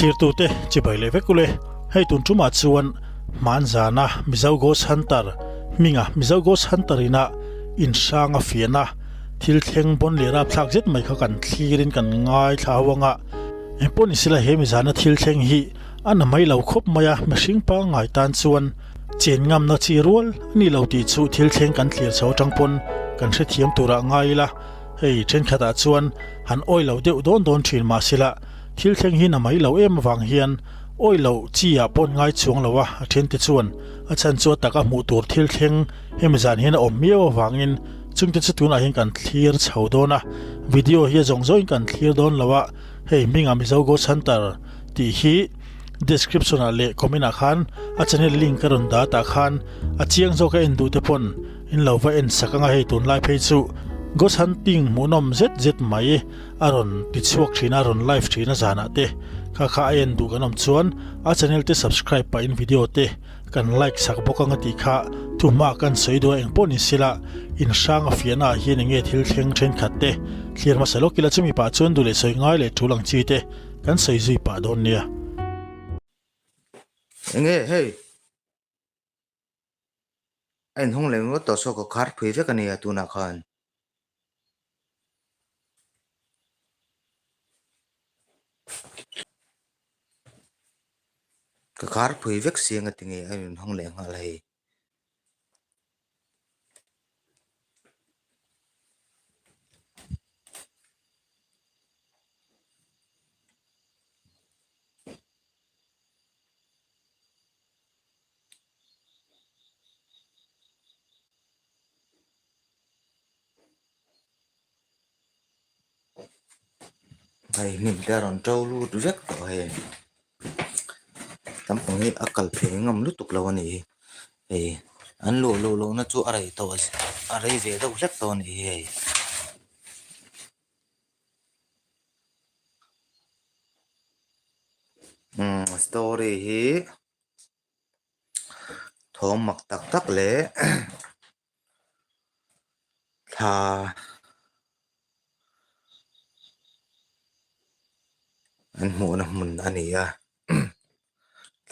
Thlirtute chibai leh vek ule, hei tun tumah chuan hmanzana Mizo Ghost Hunter hminga Mizo Ghost Hunter ina inhranga fiahna thil thleng bawn leh rapthlak zet mai kha kan thlirin kan ngaithla ho anga, engpawh ni sela he mizana thil thleng hi a na mai lo khawp mai a, mihring pangngai tan chuan chen ngamna chi rual a ni lo tih chu thil thleng kan thlir chho atang pawn kan hrethiam turah ngai ila, hei thenkhatah chuan han awi lo deuh dawn dawn thin mah sela thil thleng hi na mai lo em avang hian awi loh chi ah pawn ngai chuang lo a, a thente chuan a chhan chu a taka hmuh tur thil thleng hemi zan hian a awm miau avangin chungte chu tunah hian kan thlir chho dawn a, video hi a zawng zawngin kan thlir dawn lo a, hei hmingah Mizo Ghost Hunter tih hi description ah leh comment ah khan a channel link a rawn dah tah khan a chiang zawk a en duh te pawn in lo va en sak anga hei tunlai phei chu Ghost Hunting hmuhnawm zet zet mai a rawn ti chhuak thin a rawn live thin a zanah te kha kha a en duh kan awm chuan a channel te subscribe pah in video te kan like sak bawk anga tih kha thuhma kan sawi duh a engpawh ni sela inhrang a fiahna ah hian enge thil thleng thenkhat te thlir hmasa lawk ila chumi pah chuan duh leh sawi ngai leh tul ang chi te kan sawi zui pah dawn nia. Enge hei a inhawng leh ngawt tawh saw ka khar phui vek a nia tunah khan. Ka khar phui vek si anga tinge a inhawng leh nghal hei. Hei hnim te a rawn to lut vek tawh hei naupang hi a kal phei ngam lutuk lo a ni hi hei an luh luh loh na chu a rei tawh a rei ve deuh hlek tawh a ni hi hei. Umm story hi thawm mak tak tak leh thla an hmuhna hmun a ni a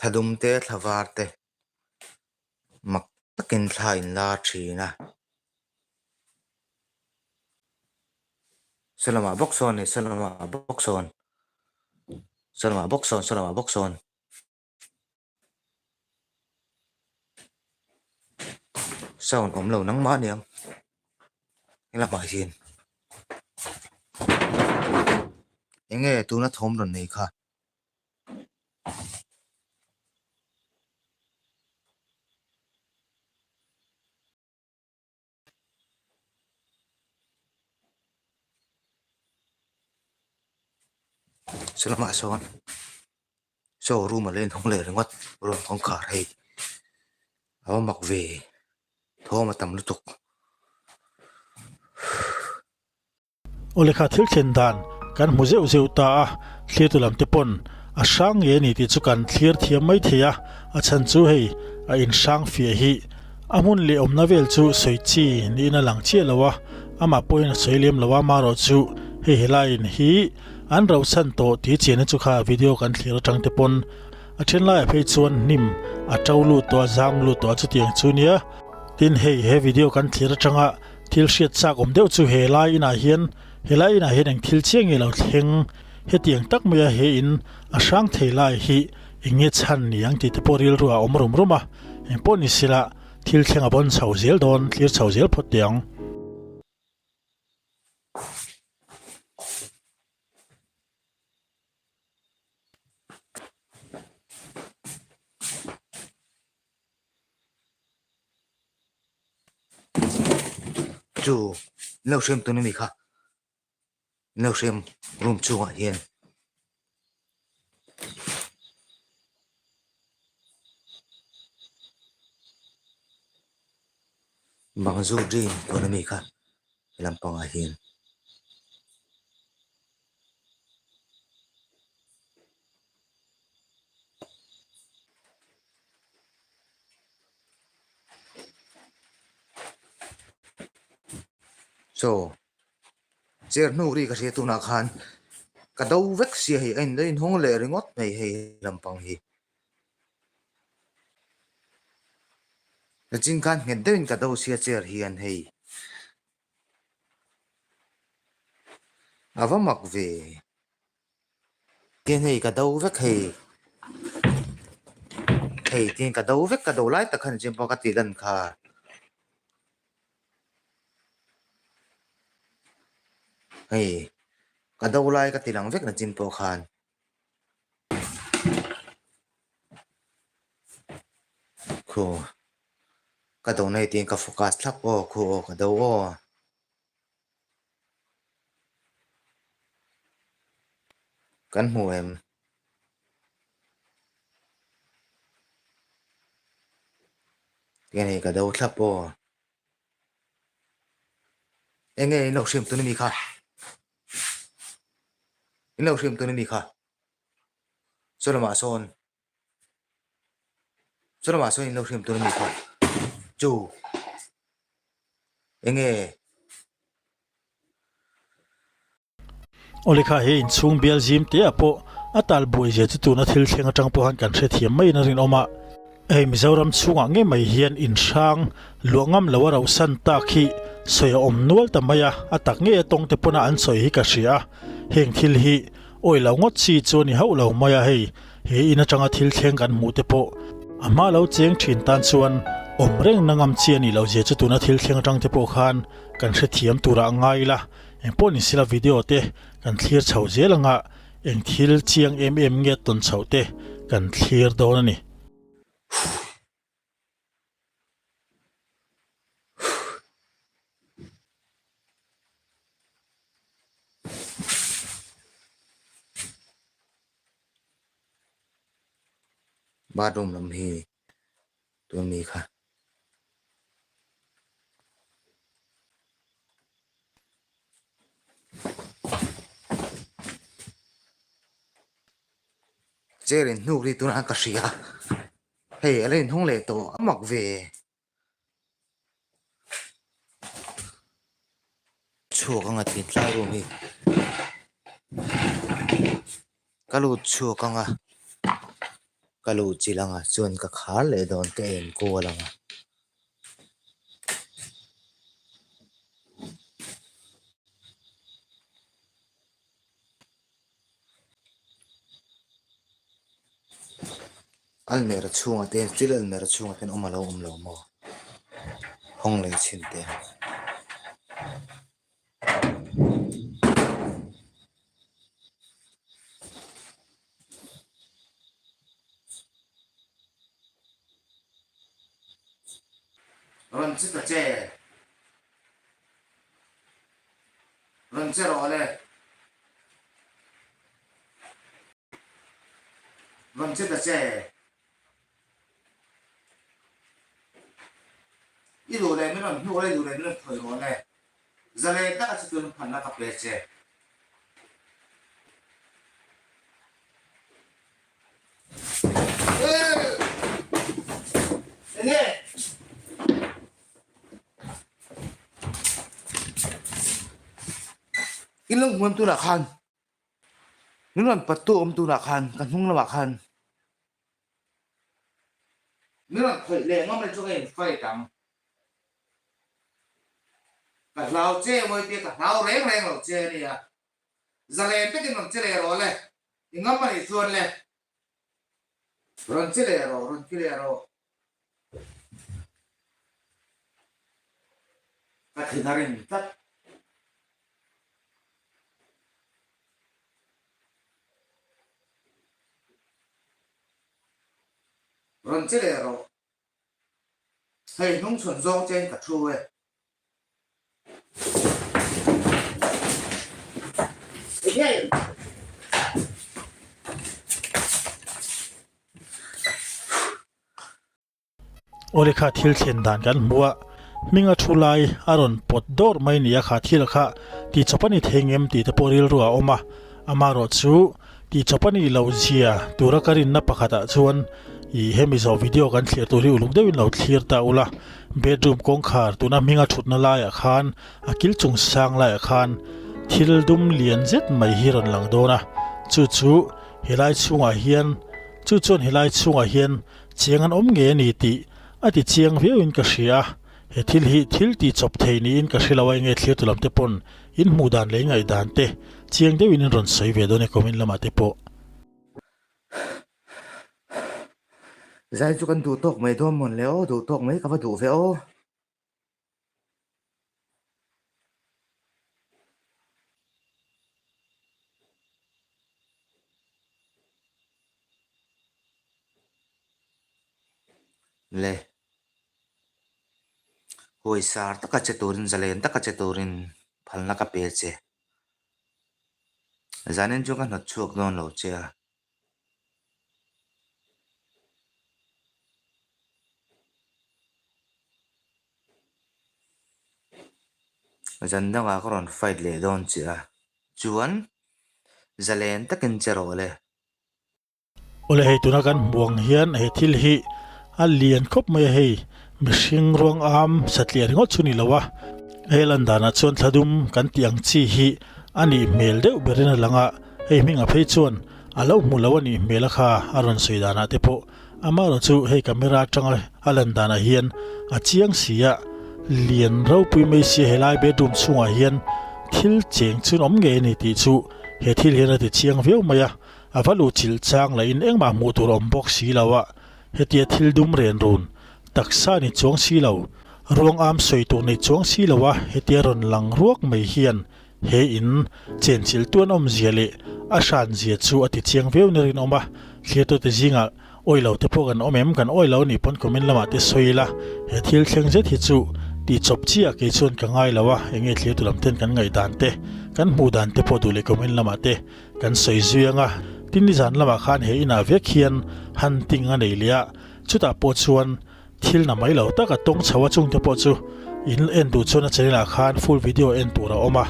thla dum te thla var te mak takin thla in la thin a saw lamah bawk sawn a ni saw lamah bawk sawn saw lamah bawk sawn saw lamah bawk sawn. Sound awm lo nangmah aniang helamah hian enge tuna thawm rawn nei kha. Saw lamah sawn saw room a lo inhawng leh ringawt room kawngkhar hei a va mak ve thawm a tam lutuk. Aw lehkha thil thlen dan kan hmu zeuh zeuh ta a, thlirtu lam te pawn a hrang nge a ni tih chu kan thlir thiam mai thei a, a chhan chu hei a inhrang fiah hi a hmun leh awmna vel chu sawi chi niin a lang chiah lo a, amah pawhin a sawi lem lo a, amaherawh chu hei helaiin hi an rohsan tawh tih chiahna chu kha video kan thlir atang te pawn a then laiah phei chuan hnim a to lut tawh a, zam lut tawh a chutiang chu nia. Tin hei he video kan thlir atanga Thil hriat chak awm deuh chu he lai inah hian he lai inah hian eng thil chiah nge lo thleng hetiang tak maia he in a hrang thei lai hi eng nge chhan ni ang tih te pawh rilru a awm rum rum a, eng pawh ni sila thil thleng a bawn chho zel dawn thlir chho zel phawt teh ang. Chu lo hrem tun a ni kha lo hrem room chhungah hian bang zu ri tun a mi kha lampangah hian. Chaw chair hnu ri ka hria tunah khan. Ka do vek sia hei a in hawng leh ringawt mai hei lampang hi. Nichin khan nghet deuhin ka do sia chair hian hei. A va mak ve. Tin hei ka do vek hei. Hei tin ka do vek ka do lai tak khan nichin pawh ka tih lan kha. Hei ka do lai ka ti lang vek nichin pawh khan. Khu ka do na tiin ka focus thlap aw khu aw ka do aw. Kan hmu em? Tiang hei ka do thlap aw. Enge in lo hriam tun a mi kha? In lo hriam tun a mi kha? Saw lamah sawn saw lamah sawn in lo hriam tun a mi kha? Chu enge? Awle kha he inchhung bial zim te ah pawh a tal buai zia chu tuna thil thleng atang pawh han kan hrethiam maiin a rinawm a. Hei Mizoram chhungah ngei mai hian inhrang luah ngam lo a rauhsan tak hi sawi a awm nual ta mai a, a tak ngei a tawng te pawna an sawi hi ka hria a, heng thil hi awi lo ngawt chi chu a ni hauh lo mai a, hei he in atanga thil thleng kan hmuh te pawh a hma lo cheng thin tan chuan awm reng na ngam chi a nih loh zia chu tuna thil thleng atang te pawh khan kan hrethiam turah a ngai ila. Eng pawh ni sila video te kan thlir chho zel anga eng thil chiang em em nge tawn chhoh te kan thlir dawn a ni. Bathroom lam hi tun mi kha. Chair in hnuk ri tunah ka hria hei a la inhawng leh tawh a mak ve chhuak anga tih tlai room hi ka lut chhuak anga ka luh chilh anga chuan ka khar leh dawn ka enkual anga. Almera chhungah te hian steel almera chhungah te hian awm a lo awm lo maw hawng leh chhin te. Rawn che ta che. Rawn che rawh le. Rawn che ta che. I duh leh min rawn hnuh la, i duh leh min rawn thawi rawh le. Zalen taka chu tun phanna ka pe che. In lo hmuam tunah khan min rawn pat tu awm tunah khan ka hnung lamah khan min rawn khawih leh ngam leh chu ka in fight ang ka hlau che mawi te ka hlau reng reng lo che ania. Zalen takin rawn che leh rawh le, i ngam a nih chuan le. Rawn che leh rawh, rawn ti leh rawh. Ka thin a rin tlat. Rawn che leh rawh. Hei hnung chhawn zawng chein ka thu e. Awle kha thil thlen dan kan hmu a, hminga thu lai a rawn pawt dawr mai ni a kha thil kha tih chawp a ni thei ngem tih te pawh rilru a awm a, amaherawh chu tih chawp a nih loh zia tura ka rinna pakhatah chuan ih hemi zawh video kan thlir tur hi uluk deuhin lo thlir ta ula. Bedroom kawngkhar tuna hminga thutna laiah khan a kil chung sang laiah khan thil dum lian zet mai hi rawn lang dawn a, chu chu helai chhungah hian chu chuan helai chhungah hian chiang an awm ngei a ni tih a ti chiang viauin ka hria a, he thil hi thil tih chawp thei niin ka hre lo a enge thlir tu lam te pawn in hmuh dan leh in ngaihdan te chiang deuhin in rawn sawi ve dawn e comment lamah te pawh. Zai chu kan duh tawk mai dawn mawn le aw, duh tawk mai ka va duh ve aw. Le. Huaisar taka che turin, zalen taka che turin phalna ka pe che. Zanin chu ka hnawt chhuak dawn lo che a. Zan dangah ka rawn fight leh dawn che a, chuan zalen takin che rawh le. Awle hei tuna kan hmuh ang hian he thil hi a lian khawp mai a hei mihring ruang am satliah ringawt chu ni lo a, he lan danah chuan thladum kan tih ang chi hi a nih hmel deuh berin a lang a. Hei hmingah phei chuan a lo hmu lo a nih hmel a kha a rawn sawi danah te pawh amaherawh chu hei camera atanga a lan danah hian a chiang si a, lian ropui mai sia helai bedroom chhungah hian thil cheng chu an awm ngei a ni tih chu he thil hian a ti chiang viau mai a, a va luh chilh chang lahin engmah hmuh tur a awm bawk si lo a, hetia thil dum ren run taksa ni chuang si lo, ruang am sawi tur nei chuang si lo a hetia rawn lang ruak mai hian He in chenchilh tuan awmzia leh a hranzia chu a ti chiang viau ni rinawm a, thliatute zingah awi lo te pawh kan awm em? Kan awi lo anih pawn comment lamah te sawi ila, he thil thleng zet hi chu tih chawp chiah kei chuan ka ngai lo a, enge thliatu lam ten kan ngaihdan te, kan hmuh dan te pawh duh leh comment lamah te kan sawi zui ang a, tin nizan lamah khan he inah vek hian hunting a nei leh a, chutah pawh chuan Thil na mai lo tak a tawng chho a chungte pawh chu in en duh chuan a channel ah khan full video en tur a awm a,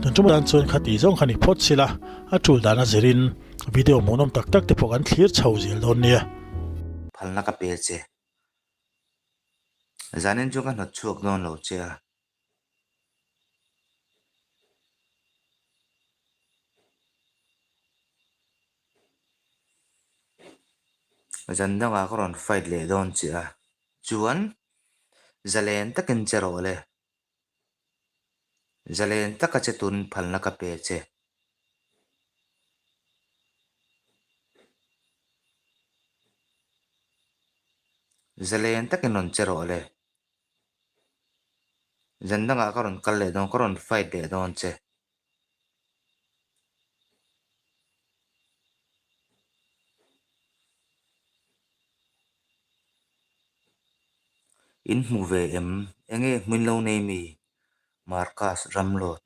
tun tum atan chuan khati zawng kha ni phawt sila a tul dan a zirin video hmuhnawm tak tak te pawh kan thlir chho zel dawn nia. Phalna ka pe che. Zanin chu ka hnawt chhuak dawn lo che a. Zan dangah ka rawn fight leh dawn che a, chuan zalen takin che rawh le. Zalen taka che turin phalna ka pe che. Zalen takin rawn che rawh le. Zan dangah ka rawn kal leh dawn, ka rawn fight leh dawn che. In hmu ve em? Enge hmuin lo nei mi? Marcus Ramlawt.